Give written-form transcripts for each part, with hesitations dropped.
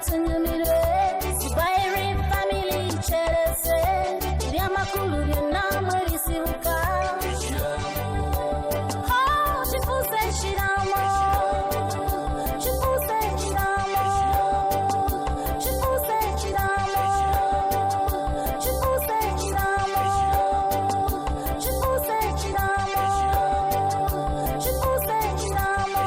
Tunyumirwe Zubairi family kyerese ebyamakulu byonna mwe bisibuka. Oh, kifuuse ekiraamo, kifuuse ekiraamo, kifuuse ekiraamo, kifuuse ekiraamo, kifuuse ekiraamo, kifuuse ekiraamo.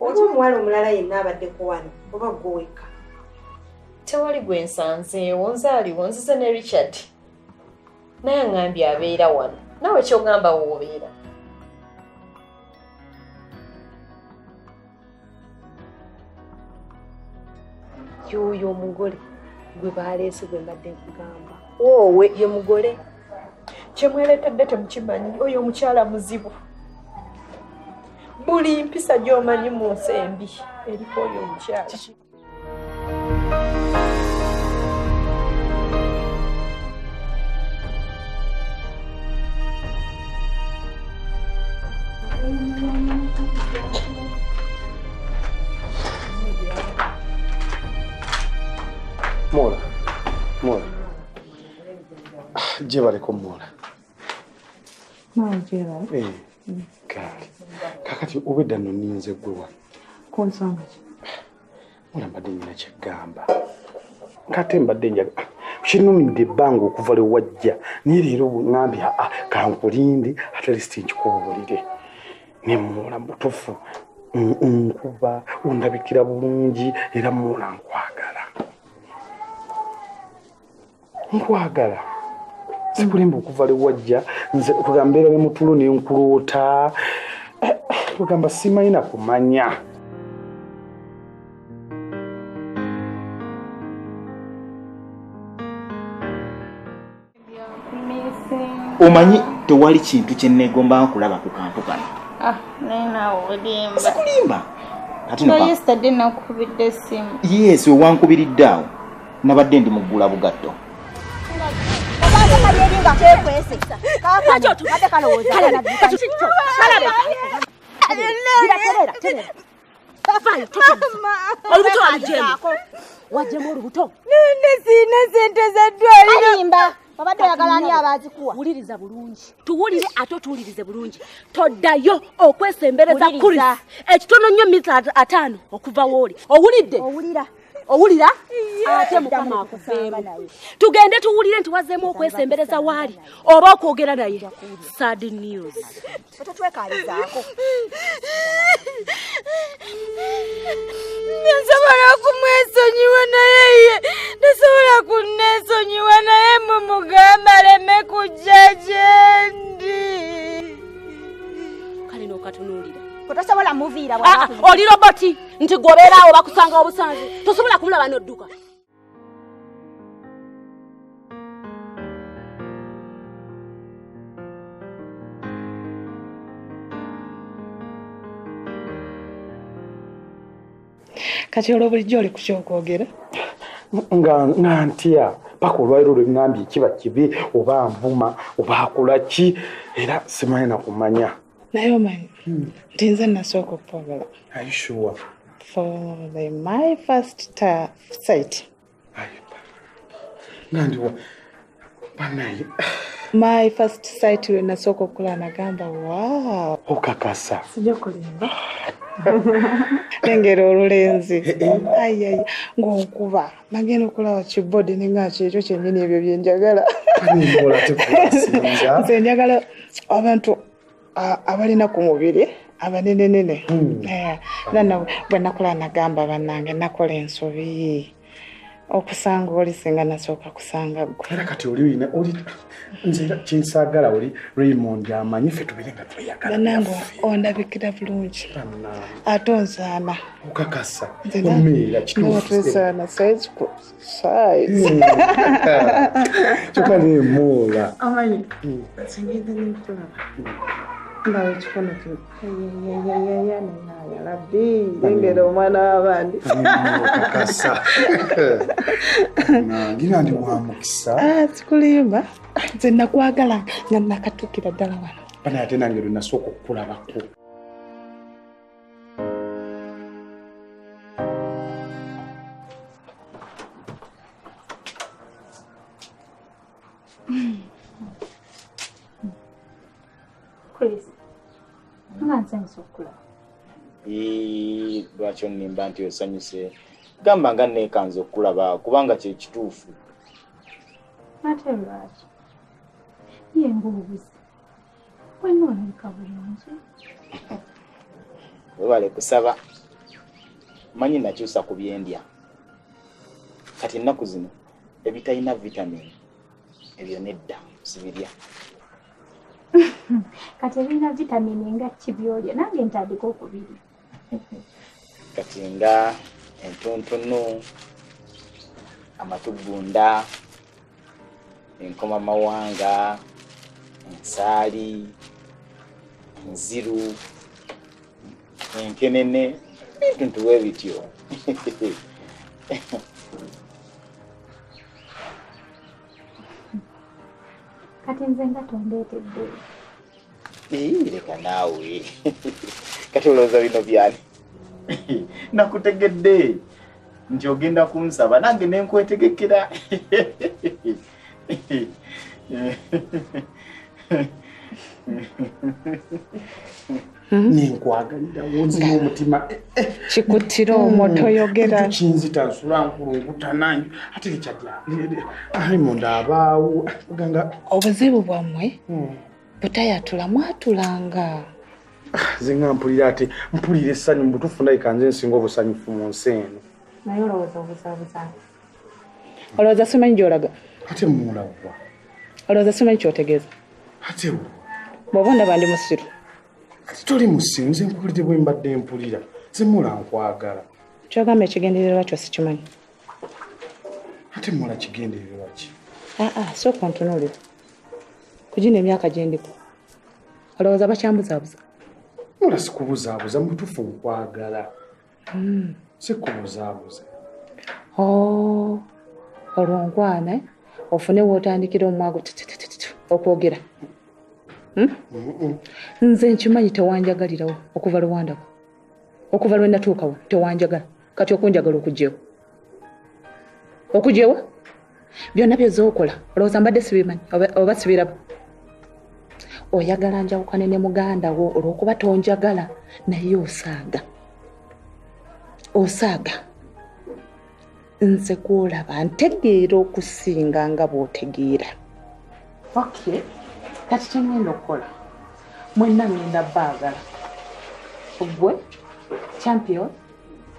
Oba omuwala omulala yenna abaddeko wano oba ggwe wekka? Tewali gwe nsanzeewo, nze aliwo, nzize ne Richard. Naye aŋŋambye abeera wano. Naawe ky'ogamba w'obeera. Y'oyo omugole gwe baleese gwe mbadde nkugamba. Woowe ye mugole. Kye mwereetedde temukimanyi, oyo omukyala muzibu. Buli mpisa gy'omanyi mu nsi embi eriko oyo omukyala. Mola, Mola. Gyebaleko Mola. Maawe gyebale. Eh, kaali. Kaakati obwedda nno nninze ggwe wano. Ku nsonga ki? Mola mbadde nnyina kye ggamba. Kate mbadde njaga. Kinnumidde ebbanga okuva lwe wajja. Naye leero ŋŋambye aa kankulinde at least nkikubuulire. Ne Mola mutuufu nkuba ondabikira bulungi era Mola nkwagala. Nkwagala. Sikulimba okuva lwe wajja nze kugamba mbeera ne mutulo ne nkuloota. Kugamba simanyi na kumanya. Omanyi tewali kintu kye nneegomba nkulaba ku kantu kano. Ah, naye naawe olimba. Sikulimba. Kati Nga no yesterday nakukubidde essimu. Yes, wewankubiridde awo. Nabadde ndi muggula bugatto. Olubuto walugyemu. Wagyemu olubuto. Nne sirina ssente za ddwaliro. Alimba. Obadde oyagala ani abaazikuwa? Wuliriza bulungi. Tuwulire ate otuwulirize bulungi. Toddayo okwesembereza Chris. Ekitono nnyo mita 5 okuva w'oli. Owulidde? Owulira. Owulira? Ate Mukama akuveemu. Tugende tuwulire nti wazzeemu okwesembereza waali oba okwogera naye. Sad news. Totwekalizaako. Nsobola okumwesonyiwa naye ye tasobola kunneesonyiwa naye mumugamba aleme kujja gye ndi. Kale n'okatunuulira. Tosobola muviira Ah, oli roboti nti gwobeeraawo bakusanga obusanzi tosobola kumulaba n'odduka. Kati olwo bulijjo oli ku ky'okwogera? Nga ntya paka olwaliro lwe ŋŋambye kiba kibi oba nvuma oba akola ki era simanyi na kumanya. Naye omanyi nti nze nasooka okukwagala. Are you sure? For the my first sight. Nga ndiwa banaye. My first sight lwe nasooka okukola nagamba wow. Okakasa. Sijja kulimba. Nengera olulenzi. Ayi ayi ng'onkuba. Nagenda okulaba kibodi nenga kyekyo kyennyini ebyo bye njagala. Nze njagala abantu abalina ku mubiri abanenenene. Nana bwe nakola nagamba bannange nakola ensobi. Okusanga oli singa nasooka kusanga ggwe. Era kati oli oli nze era kyensaagala oli Raymond amanyi ffe tubeere nga tweyagala. Bannange ondabikira bulungi. Ate onsaana. Okakasa. Omeera kituufu. Twesaana size ku size. Kyokka neemuula. Amanyi. Nze ngenda ne nkulaba. Mbawe ekikono kino. Yalabbi, lengera omwana w'abandi. Kakasa. Ngira ndi wa mukisa. Ah, sikulimba. Nze nakwagala nga nakatuukira ddala wano. Bana ate nange lwe nasooka okukulabako. Chris, nga nsanyuse okukulaba. Lwaki onnimba nti osanyuse? Gamba nga neekanze okukulaba kubanga kye kituufu. Ate lwaki? Ye ng'obuze. Wenna olabika bulungi. Webale kusaba. Manyi nakyusa ku byendya. Kati ennaku zino ebitalina vitamini ebyo nedda sibirya. Kati ebirina vitamini nga ki by'olya nange ntandika okubirya. Kati nga entontonu, amatugunda, enkomamawanga, ensaali, enziru, enkenene, bintu bwe bityo. Kati nze nga tondeetedde. Leka naawe. Kati olowooza bino byani? Nakutegedde nti ogenda kunsaba nange ne nkwetegekera. Nenkwagalirawo nzina omutima kikuttira omwo toyogera. Kinzita nsula nkulunguta nange ate Richard ali munda abaawo oganga obuzibu bwammwe butayatula mwatulanga. Nze nga mpulira ate mpulira essanyu mu butuufu ndabika nze nsinga obusanyufu mu nsi eno. Naye olowooza obuzaabuza. Olowooza simanyi gy'olaga. Ate muulagwa. Olowooza simanyi ky'otegeeza. Ate bw'oba ondaba ndi musiru. Kati toli musiru, nze nkuwulidde bwe mbadde mpulira. Nze muula nkwagala. Ky'ogamba ekigendererwa kyo sikimanyi. Ate muula kigendererwa ki? Aa, sooka ontunuulire. Ku gino emyaka gye ndiko. Olowooza bakyambuzaabuza? Muula sikubuzaabuza, mu butuufu nkwagala. Sikubuzaabuza. Oh, olwo nkwana ofune w'otandikira omwago okwogera. Nze nkimanyi tewanjagalirawo okuva lwe wandako. Okuva lwe natuukawo tewanjagala. Kati okunjagala okuggyewo. Okuggyewo? Byonna by'ozookola olowooza mbadde sibimanyi oba sibiraba. Oyagala njawukane ne muganda wo olw'okuba tonjagala naye osaaga. Osaaga. Nze gw'olaba ntegeera okusinga nga bw'otegeera. Okay. Kati kye ŋŋenda okukola mwenna ŋŋenda baagala. Ggwe, Champion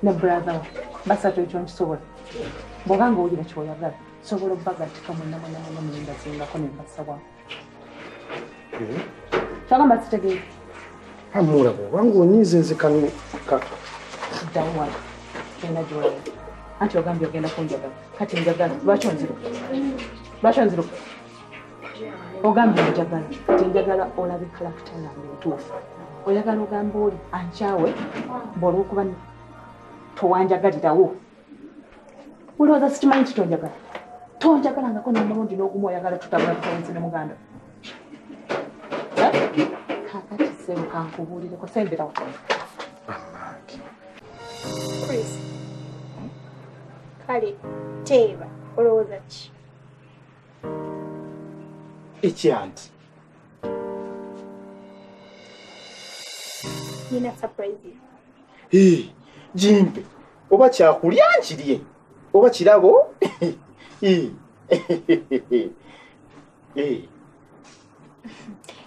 ne brother wo basatu ekyo nkisobola. Bw'oba nga owulira ky'oyagala sobola obbagattika mwenna mwenna mwenna munembazingako ne mbassa wamu. Kyagamba sitegeera. Muula bw'oba ng'onyiize nze kano Ddawo wano genda gy'olaga. Anti ogambye ogenda kunjagala. Kati njagala lwaki onziruka? Lwaki onziruka? Ogambye njagala. Kati njagala olabe kalakita yange entuufu. Oyagala ogamba oli ankyawe bw'olwokuba towanjagalirawo. Olowooza sikimanyi nti tonjagala. Tonjagalangako n'omulundi n'ogumu oyagala tutabula butabuzi ne muganda. Kaakati ssebo kankubuulireko semberawo. Chris, kale teeba olowooza ki? Ekyanti. Nina surprise. Jimpe oba kyakulya nkirye oba kirabo.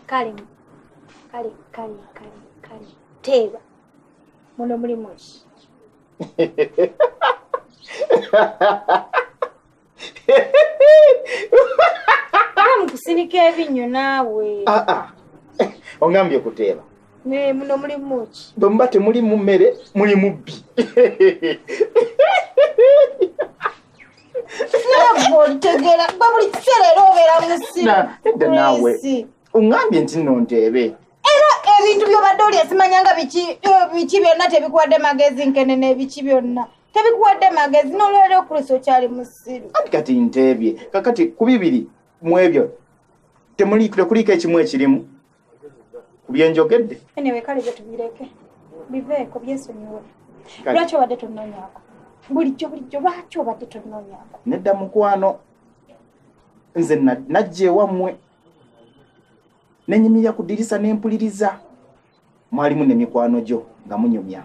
Kale kale kale kale kale teeba muno mulimu ki? Mukusinika ebinnyo naawe. Ongambye kuteeba. Muno mulimu ki? Bwe muba temulimu mmere mulimu bbi. Naawe olitegeera gwe buli kiseera era obeera musiru. Edda naawe ongambye nti nno nteebe. Era Ebintu by'obadde olya simanyanga biki biki byonna tebikuwadde magezi nkenene ebiki byonna. Tebikuwadde magezi n'olwaleero Chris okyali musiru. Anti kati nteebye. Kakati ku bibiri mu ebyo tekuliko ekimu ekirimu ku bye njogedde. Anyway, kale byo tubireke. Biveeko byesonyiwe. Lwaki obadde tonnoonyaako? Bulijjo lwaki obadde tonnoonyaako? Nedda mukwano. Nze najja ewammwe ne nnyimirira ku ddirisa ne mpuliriza. Mwalimu n'emikwano gyo nga munyumya.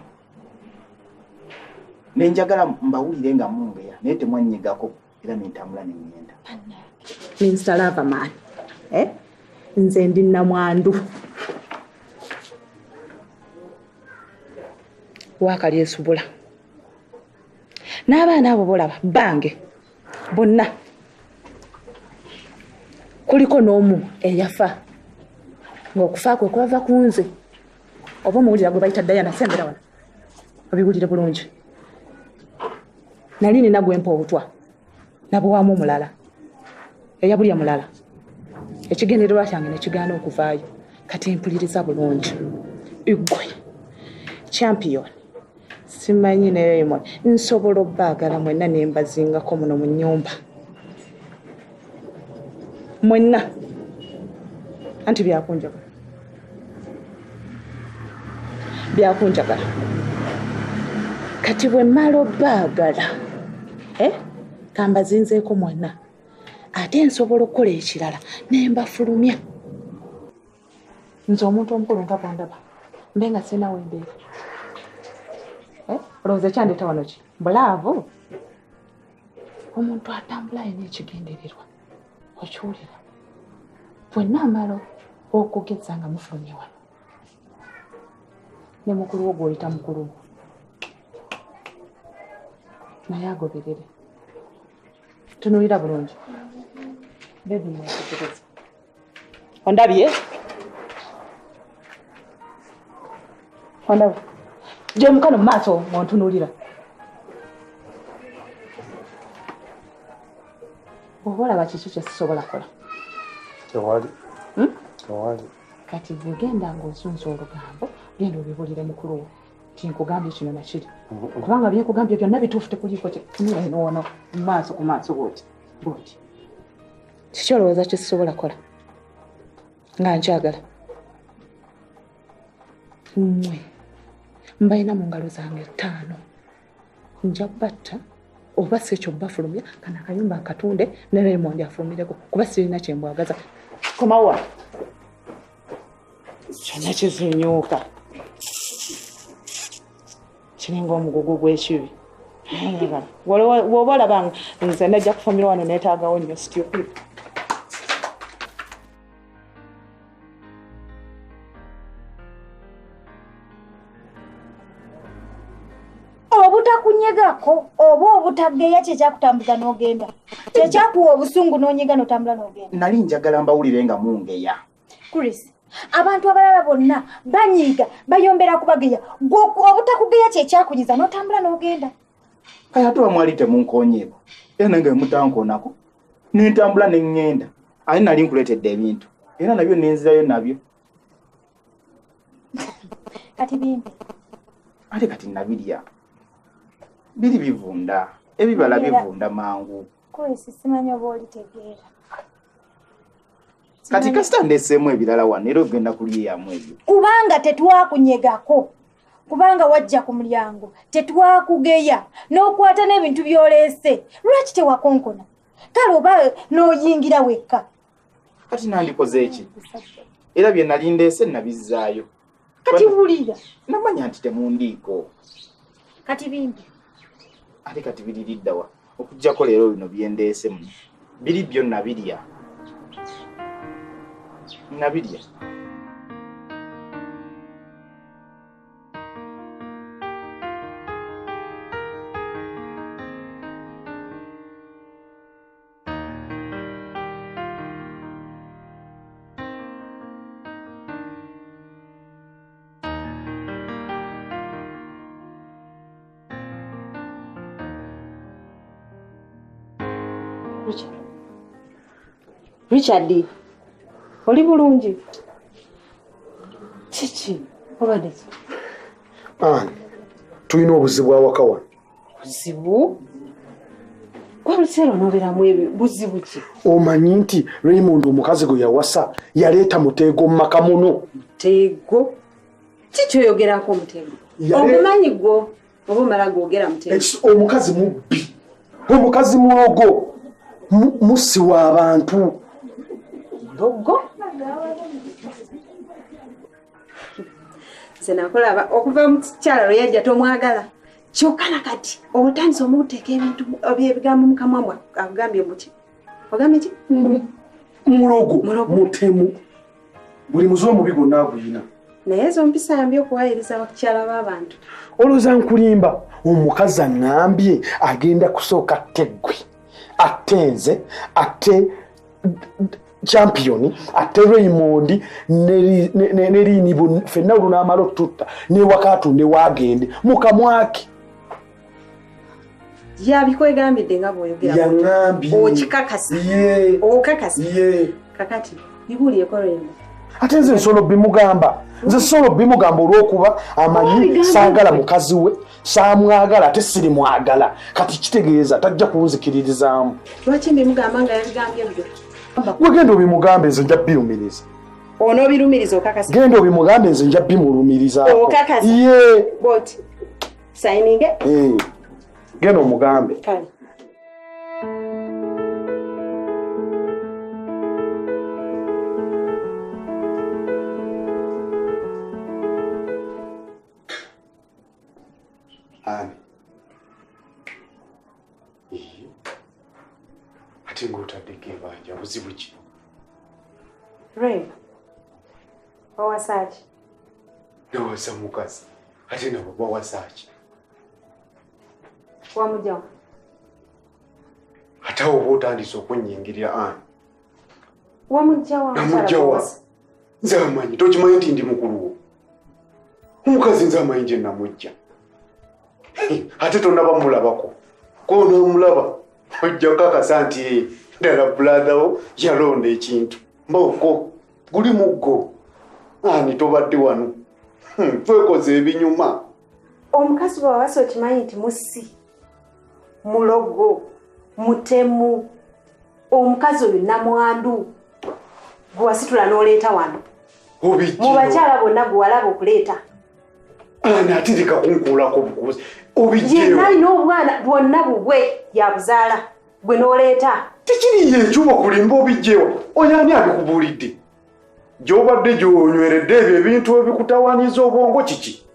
Ne njagala mbawulire nga mungeya naye temwannyigako era ne ntambula ne ŋŋenda. Mr. Loverman, nze ndi nnamwandu. Waakalyesubula. N'abaana abo bolaba bange bonna. Kuliko n'omu eyafa ng'okufa kwe kwava ku nze. Oba omuwulira gwe bayita Diana, sembera wano obiwulire bulungi. Nali nina gwe mpa obutwa nabuwaamu omulala eyabulya mulala. Ekigendererwa kyange ne kigaana okuvaayo. Kati mpuliriza bulungi. Ggwe champion simanyi ne Raymond nsobola obbaagala mwenna ne mbazingako muno mu nnyumba. Mwenna anti byakunjagala. Byakunjagala. Kati bwe mmala obbaagala kambazinzeeko mwenna ate nsobola okukola ekirala ne mbafulumya. Nze omuntu omukulu nga bw'ondaba mbe nga sirina we mbeera. Olowooza ekyandeeta wano ki? Bulaavu. Omuntu atambula alina ekigendererwa. Okiwulira? Bwenna amala okugeza nga mufulumye wano. Ne mukulu wo gw'oyita mukulu wo. Naye agoberere. Tunuulira bulungi. Bebi mwetegereze. Ondabye? Ondabye? Gye mukano mu maaso ng'ontunuulira. Oba olaba kiki kye sisobola kukola? Tewali. Tewali. Kati gwe genda ng'ozunza olugambo, genda obibuulire mukulu wo nti nkugambye kino na kiri. Kubanga bye nkugambye byonna bituufu tekuliiko kye. Tunula eno wano mu maaso ku maaso bw'oti. Bw'oti. Kiki olowooza kye sisobola kukola? Nga nkyagala. Mmwe mbalina mu ngalo zange 5. Nja kubatta oba si ekyo bafulumya kano akayumba nkatunde ne Raymond afulumireko kuba sirina kye mbwagaza. Komawo wano. Kyonna kizinyuuka. Kiringa omugugu gw'ekibi. Bw'oba olaba nze najja kufumbira wano neetaagawo nnyo stupid. Obutakunyegako oba obutageya kye kyakutambuza n'ogenda. Kye kyakuwa obusungu n'onyega n'otambula n'ogenda. Nali njagala mbawulire nga mungeya. Chris, abantu abalala bonna banyiiga bayombera kubageya. Gwe obutakugeya kye kyakunyiza n'otambula n'ogenda. Kale ate mwali temunkoonyeeko. Era nange mutankoonako. Ne ntambula ne ŋŋenda. Ate nali nkuleetedde ebintu. Era nabyo ne nzirayo nabyo. Kati bimpe. Ate kati nabirya. Biri bivunda. Ebibala bivunda mangu. Chris, simanyi oba olitegeera. Kati kasita ndeseemu ebirala wano era ogenda kulyeyamu ebyo. Kubanga tetwakunyegako. Kubanga wajja ku mulyango. Tetwakugeya. N'okwata n'ebintu by'oleese. Lwaki tewakonkona? Kale oba n'oyingira wekka. Kati nandikoze eki? Era bye nali ndeese nabizzaayo. Kati wulira. Namanya nti temundiiko. Kati bimpe. Ate kati biriridda wa? Okuggyako leero bino bye ndeese muno. Biri byo nabirya. Nabirya. Richard, oli bulungi? Kiki? Obadde ki? Ani, tulina obuzibu awaka wano. Buzibu? Gwe luseera onoobeeramu ebyo buzibu ki? Omanyi nti Raymond omukazi gwe yawasa yaleeta muteego mu maka muno. Muteego? Ki ky'oyogerako muteego? Ogumanyi gwo oba omala gwogera muteego? Omukazi mubbi, omukazi mulogo, mussi w'abantu. Mulogo? Nze nakulaba okuva mu kikyala lwe yajja tomwagala. Kyokka na kati otandise omuteeka ebintu ebigambo mu kamwa mwe akugambye muki? Ogambye ki? Mulogo, mutemu. Buli muze omubi gwonna aguyina. Naye ezo mpisa mbi okuwayiriza abakyala b'abantu. Olowooza nkulimba, omukazi aŋŋambye agenda kusooka atte ggwe, atte nze, atte Champion, atte Raymond ne Rini ffenna olunaamala otutta n'ewaka atunde waagende mukamwake. Yabikwegambidde nga bw'oyogera. Yaŋŋambye. Okikakasa. Ye. Okakasa. Ye. Kakati bibuulireko Raymond. Ate nze nsobola bimugamba. Nze sobola bimugamba olw'okuba amanyi saagala mukazi we, saamwagala ate sirimwagala. Kati kitegeeza tajja kunzikiririzaamu. Lwaki mbimugamba nga yabigambye byo? Gwe genda obimugambe nze nja birumiriza. Onoobirumiriza okakasa? Genda obimugambe nze nja bimulumirizaako. Okakasa? Ye. Bw'oti sayininge? Genda omugambe. Kale. Ani? Ate ng'otaddeko ebanja buzibu ki? Ray, wawasa ki? Nawasa mukazi. Ate nabo bawasa ki? Wamugyawa? Ate awo oba otandise okunnyingirira Ani. Wamugyawa? Namugyawa. Nze amanyi, tokimanyi nti ndi mukulu wo. Omukazi nze amanyi gye namugya. Ate tonnaba mulabako. K'onoomulaba ojja kukakasa nti ddala brother wo yalonda ekintu. Mbooko guli muggo. Ani tobadde wano. Twekoze ebinyuma. Omukazi bw'awasa okimanyi nti mussi, mulogo, mutemu, omukazi oyo namwandu gwe wasitula n'oleeta wano. Mu bakyala bonna gwe walaba okuleeta. Ani atirika kunkuulako bukuuzi. Obijjeyo. Yenna alina obwana bwonna bubwe yabuzaala gwe n'oleeta. Tekiriyo ekyo kulimba obijjewa. Oyo ani abikubuulidde? Gy'obadde gy'onyweredde ebyo ebintu ebikutawaanyiza obwongo kiki?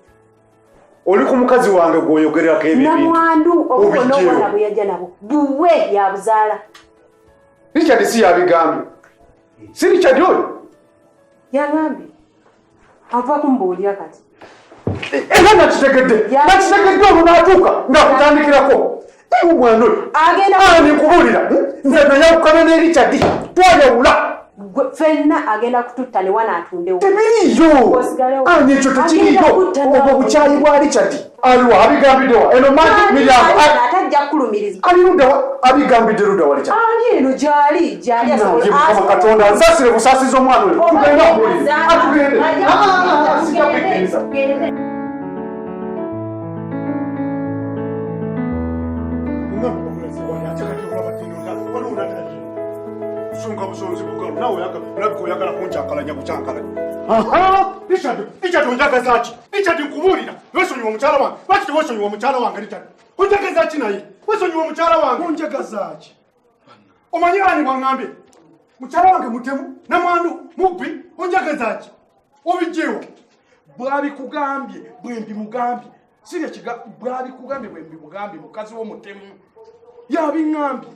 Oli ku mukazi wange gw'oyogerako ebyo ebintu. Namwandu obuko n'obwana bwe yajja nabwo bubwe yabuzaala. Richard si yabigambye. Si Richard oyo? Yagambye. Ava kumbuulira kati. Era nakitegedde. Nakitegedde olwo n'atuuka ng'akutandikirako. Omwana oyo. Ani nkubuulira. Nze nayawukana ne Richard. Twayawula. Ffenna agenda kututta ne wana atundewo. Tebiriiyo. Ani ekyo tekiriiyo. Obwo bukyayi bwa Richard. Aliwa abigambiddewa. Eno mangi miryango. Atajja kukulumiriza. Ali ludda abigambidde ludda wa Richard. Ali eno gy'ali gy'ali asobola. Mukama Katonda nsaasire busaasiza omwana oyo. Tugende okuwulira. Atugende. Sijja kukkiriza. Oyagala kunkyankalanya bukyankalanya. Richard, Richard onjagaza ki? Richard nkubuulira. Weesonyiwa omukyala wange. Lwaki teweesonyiwa omukyala wange Richard? Onjagaza ki naye? Weesonyiwa omukyala wange. Onjagaza ki? Omanyi ani bw'aŋŋambye? Mukyala wange mutemu, namwandu, mubbi, onjagaza ki? Obijjeewo. Bw'abikugambye, bwe mbimugambye. Sirya bw'abikugambye bwe mbimugambye mukazi w'omutemu. Yabiŋŋambye.